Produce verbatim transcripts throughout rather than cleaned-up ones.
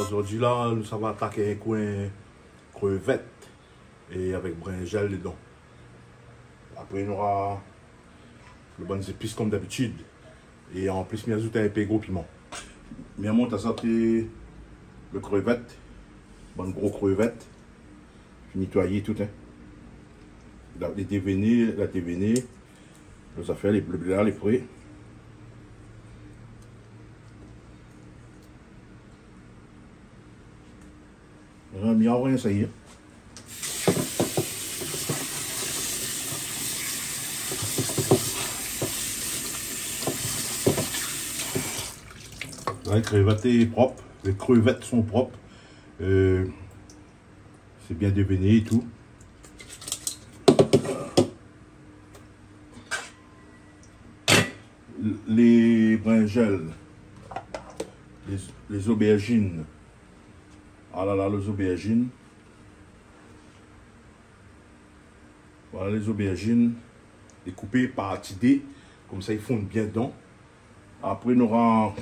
Zordi la, nou sava atak in koin krevèt é avèk brinzèl dedan. Apré, nora lo bann zépis konm dabitid. É an plis, mi azout in pé gro piman. Mi amont azot lo krevèt, bann gro krevèt. Fine nétoiyé tout, in. La, lé dévéné, la dévéné. Lo zafèr, lé, lo blé la, lé pré. Rien, mi arien sa yé. Ouais, krevèt lé prop. Les crevettes sont propres. Euh, c'est bien déveiné et tout. Les brinjèl, les, les aubergines. Ah là là, les aubergines. Voilà les aubergines. Dékoupé par ti dé. Konmsa, i fonn bien dedan. Apré, nora,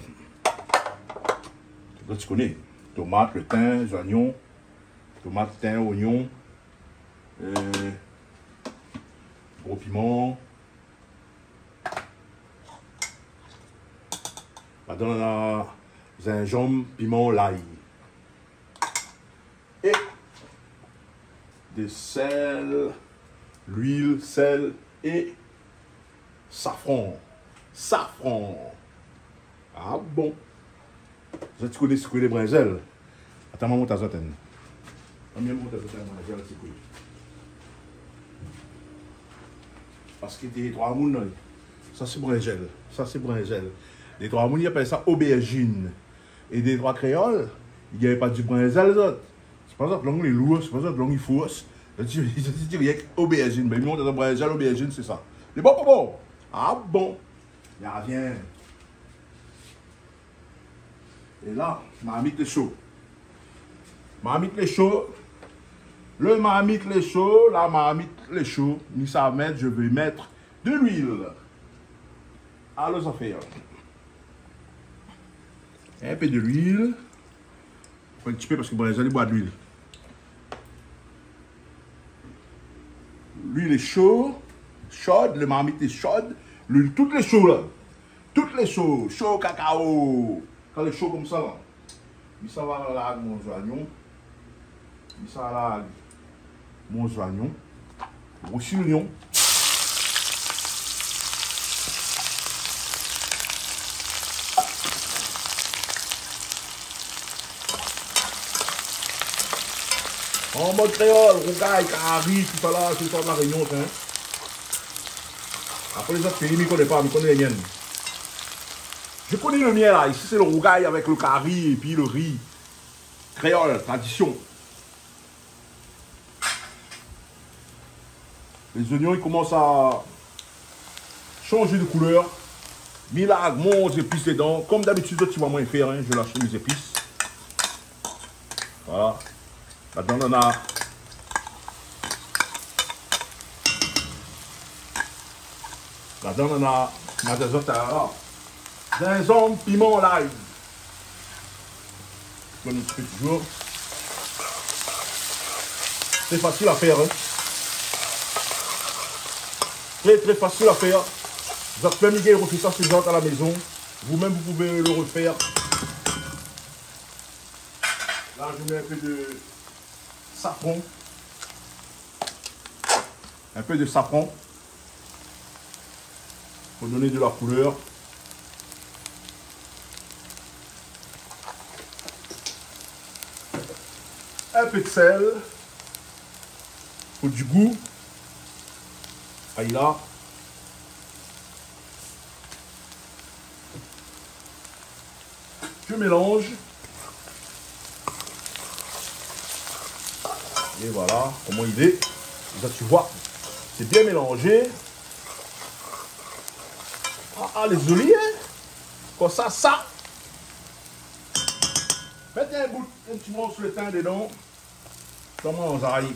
zot i koné, tomat, lo tin, zoignon. Tomat, tin, oignon. Euh, gro piman. Ladan, nana zinzanm, piman, lay. É de sèl, luil, sèl é safran. Safran. Ah bon. Zot i koné sé koué lé brinjèl ? Atann, ma mont azot in. Anmèn, ma mont azot in brinjèl, sé koué. Paske dé troi moun, non, sa sé brinjèl, sa sé brinjèl. Dé troi moun i apèl sa obèrjine. É dé troi kréol i gingn pa di brinjèl, zot. Sé pa zot lang lé lour, sé pa zot lang i fors. Zot i di, zot i di rienk obèrjine. Bin, mi mont azot brinjèl, obèrjine, sé sa. Lé bon, bon, bon. Ah bon. Ya, vien. É la, marmit lé sho. Marmit lé sho. Lo marmit lé sho, la marmit lé sho. Mi sa mèt, je vais mettre de l'huile. Alon zafèr. In pé de luil. Fo in ti pé paske, bon, zot i boi de luil. Luil lé sho, shod, lo marmit lé shod, luil, tout lé sho la. Tout lé sho, sho kakao. Kan lé sho konmsa la, mi sava larg mon zoignon. Mi sava larg mon zoignon. Rosi loignon. An mod kréol, rougay, kari, tousala, sé sa La Rényon, sa, in. Apré, lézot péi, mi koné pa, mi koné lé mienn. Je connais le mien, là. Ici, c'est le rougail avec le cari et puis le riz. Créole, tradition. Les oignons, ils commencent à changer de couleur. Mi larg mon zépis dedan. Comme d'habitude, zot i voi moin fé, in, je lâche mes épices. Voilà. Ladan, nana, ladan, nana, nana zot la. Zinzanm, piman, lay. Donn in ti pé toujour. C'est facile à faire, hein. Très, très facile à faire. Zot mèm i gingn refé sa, sé zot à la maison. Vous-même, vous pouvez le refaire. Là, je mets un peu de safran. Un peu de safran pour donner de la couleur. Un peu de sel pour du goût. Aïe là. Je mélange. Et voilà comment il est. Là, tu vois, c'est bien mélangé. Ah, ah, les olives, hein. Comme ça, ça. Mettez un bout, un petit morceau de thym dedans. Atann, manzay.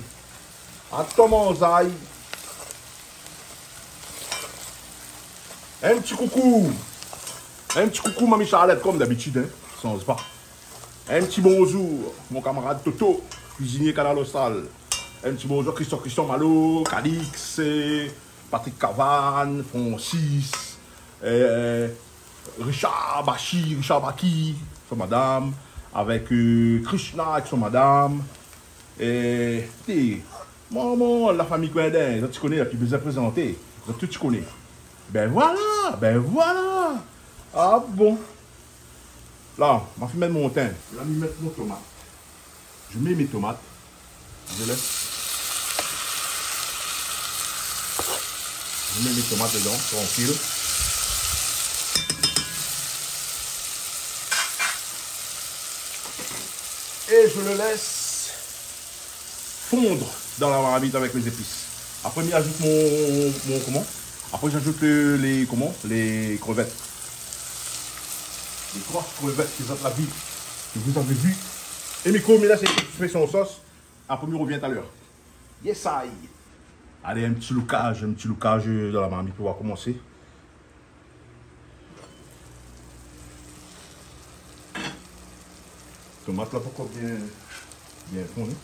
Atann, manzay. In ti koukou. In ti koukou, Mami Charlotte, comme d'habitude, hein. Sanz pa. In ti bonzour, mon kamarad Toto, kuizinié Kanal Austral. In ti bonzour Christian, Christian Malo, Calix, eh, Patrick Cavane, Francis, eh, Richard Bachi, Richard Baki, son madam, avèk, eh, Krishna avèk son madam. Eh, té, momon, la fami Coindin, zot i koné, la pi bezoin prézanté, zot tout i koné. Bin voilà, bin voilà. Ah bon. La, ma fine mèt mon tin. La, mi mèt mon tomat. Je mets mes tomates. Je laisse. Je mets mes tomates dedans, tranquille. Et je le laisse fondre dans la marmite avec mes épices. Après, mi azout mon, mon, comment ? Après, j'ajoute le, les, comment ? Les crevettes. Les trois crevettes que vous avez vues, que vous avez vues. Et mi koz, mi lès fé son sos. Après, mi revien talèr. Yes, I. Alé, in ti loukaz, in ti loukaz dan la marmit pou voir koman sé. Tomat la pankor bien, bien fon, non ?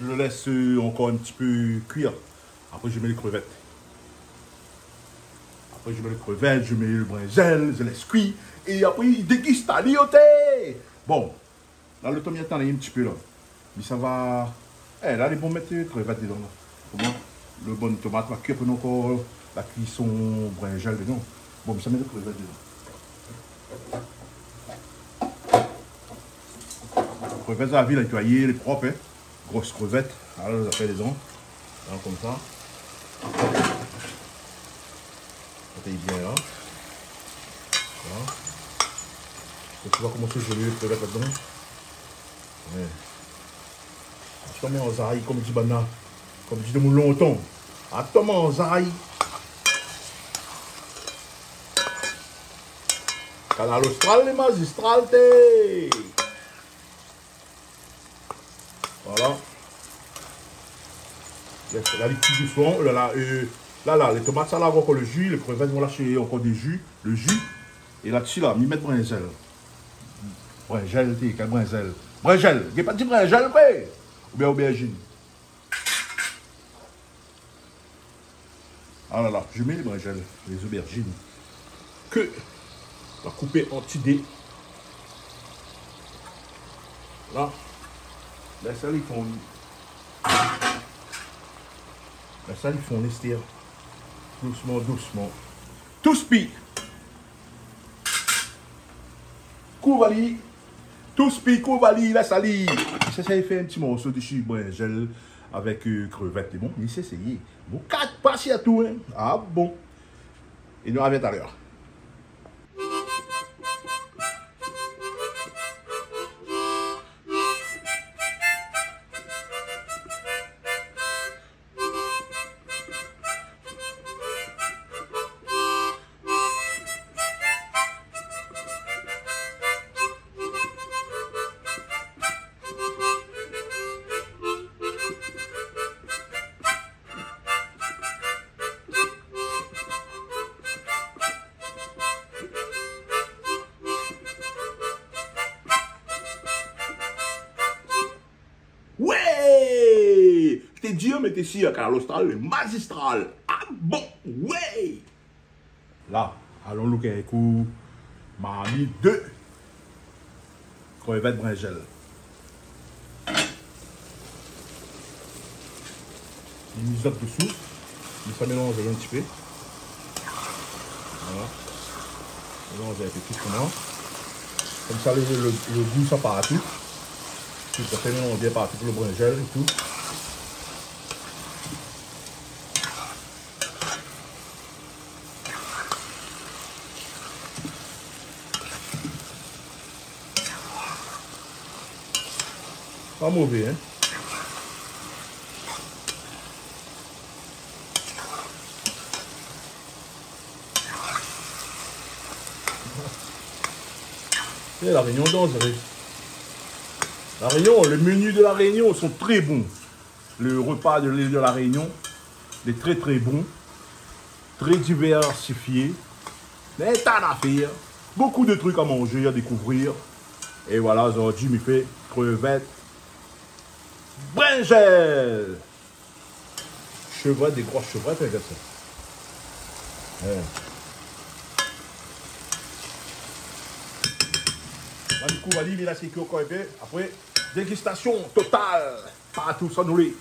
Je le laisse, euh, encore un petit peu cuire. Après, je mets les crevettes. Après, je mets les crevettes, je mets le brinzèl, je laisse cuire. Et après, i dégust ali, oté. Bon, la, le tomat, atann in ti pé, la. Mé sa va. Eh, la, lé bon mèt krevèt dedan, la. Koman ? Le bon tomat va kui, apré, nou ankor la kuison brinzèl dedan. Bon, mi sa mèt krevèt dedan. Krevèt, sa la vi, la nétoiyé, lé prop, in. Gro krevèt. Ala, zafèr dedan. La, konmsa. Atann bien, la. Voilà. Donk, nou va komans zolé krevèt la-dedan. Ouais. Atann manzay, konm di banna, konm di demoun lontan. Atann manzay. Kanal Austral, lé mazistral, té. Voilà. Lès ali kui dousman. Oh la la, euh, la la, lé tomat, sa la ankor le ji, lé krevèt, nou la shèrsh ankor dé ji, le ji. É la dsi la, mi mèt brinzèl. Brinzèl, té, kèl brinzèl ? Brinzèl, gingn pa di brinzèl, koi. Oubien obèrzine. Ah là là, je mets les brinjèles, les aubergines, ke la koupé an ti dé. La. Lès ali fonn. Lès ali fonn, Esther. Dousman, dousman. Tout spi. Kouv ali. Tout spi, kouv ali, lès ali. Sa, sa i fé in ti morso dsi brinjèl avèk, euh, krevèt. Bon, mi sa éséyé. Bon, kat pa sirtou, in. Ah bon. É nou arvien talèr. Wé ! Té dir, mé té sir, Kanal Austral, lé mazistral. Ah bon, wé ! La, alon louk in kou marmit de krevèt brinjèl. Mi mizot dsou. Mi sa mélanz in ti pé. Voilà. Mélanz in pé tout koman. Konmsa, le, le, le gou sa partou. Pi sa fé mélanz bien partou pou le brinjèl é tout. Pa mové, hein. É, La Réunion, dan, zot i vé. La Réunion, les menus de La Réunion sont très bons. Le repas de l'île de La Réunion, il est très, très bon, très diversifié. Mé ta nafèr, beaucoup de trucs à manger, à découvrir. É voilà, zordi mi fé krevèt, brinzèl. Shevrèt, dé gro shevrèt, hein, gard sa. Ouais. Van kouv ali, mi lès ali kui ankor in pé. Apré, dégustasion total. Partou sa nou lé.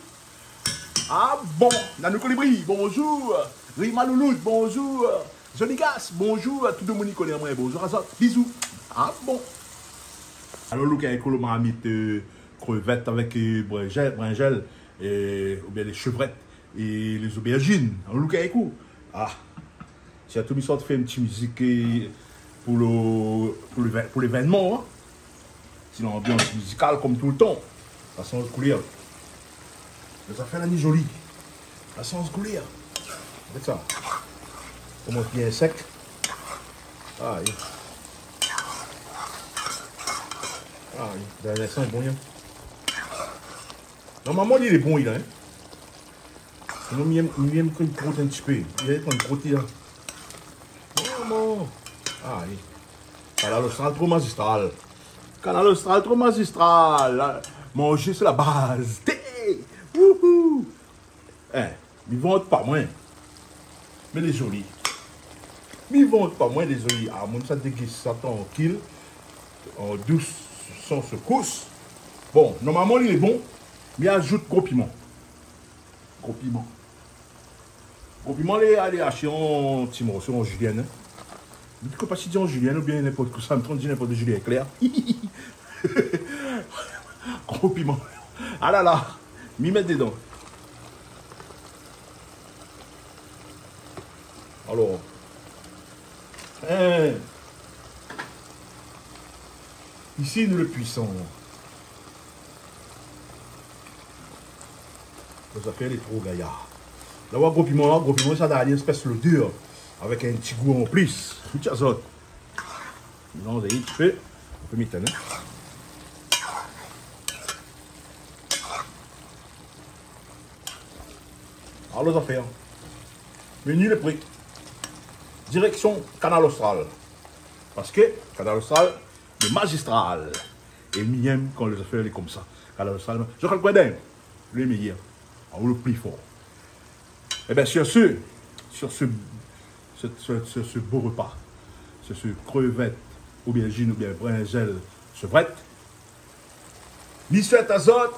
Ah bon, Nanou Kolibri, bonjour. Rima Louloute, bonjour. Zoligas, bonjour. Tout demoun i koné amwin, bonjour azot. Bizou. Ah bon. Alor, louk aèk lo marmit, euh, krevèt avèk, euh, brinzèl, brinzèl, euh, oubien lé shevrèt é lé zobèrzine. Alor, louk aèk ou. Ah. Sirtou mi sort fé in ti mizik, euh, pou lo, pou lévé-, pou lévénman, hein. Ti lanbians mizikal kom toultan. La sanz koulèr. Lé zafèr la ni zoli. La sanz koulèr. Gard sa. Komans bien sèk. Ay. Ay, dan in instan, bon, hein. Normalman li lé bon, li la, hein. Sinon, mi yèm, mi yèm kan i krot in ti pé. Li lé kan i krot, li la. Normalman. Ah, oui. Kanal Austral, tro mazistral. Kanal Austral, tro mazistral. La, manzé, sé la baz. Té ! Wouhou ! Eh, mi vant pa mwin. Mé lé zoli. Mi vant pa mwin, lé zoli. Ah, mwin sa dégis sa trankil, an dous, san sekous. Bon, normalman li lé bon. Mi azout gro piman. Gro piman. Gro piman, alé, alé ashté an ti morso an julienne, hein. Mi koné pa si i di an julienne oubien ninport kosa, mi tronp di ninport, julienne éclair. Gro piman. Ah la la. Mi mèt dedan. Alor. Hein. Isi nou lé puisan. Lo zafèr lé tro gayar. La, ou oi gro piman la, gro piman sa done in éspès lodèr avèk in ti gou an plis. Fout sa sort. Non, zot i vé. Ou pé mèt, hein. Alor, zafèr. Menu lé pré. Direksion Kanal Austral. Parske Kanal Austral lé mazistral. É mi yèm kan lé zafèr lé komsa. Kanal Austral, Jean-Claude Coindin, le meilleur. Ah, ou le pli for. Eh ben, sur ce, sur ce, ce, ce, ce, ce beau repas, sur ce krevèt, oubien zine, oubien brinzèl, shevrèt, mi souèt azot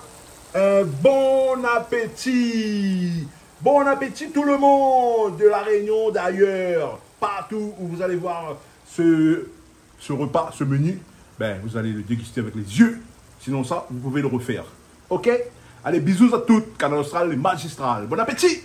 in bon apéti. Bon apéti tout le monde, de La Réunion, d'ailleurs, partout où vous allez voir ce, ce repas, ce menu, ben, vous allez le déguster avec les yeux. Sinon ça, vous pouvez le refaire. Ok ? Allez, bisous à toutes. Kanal Austral, lé mazistral. Bon apéti !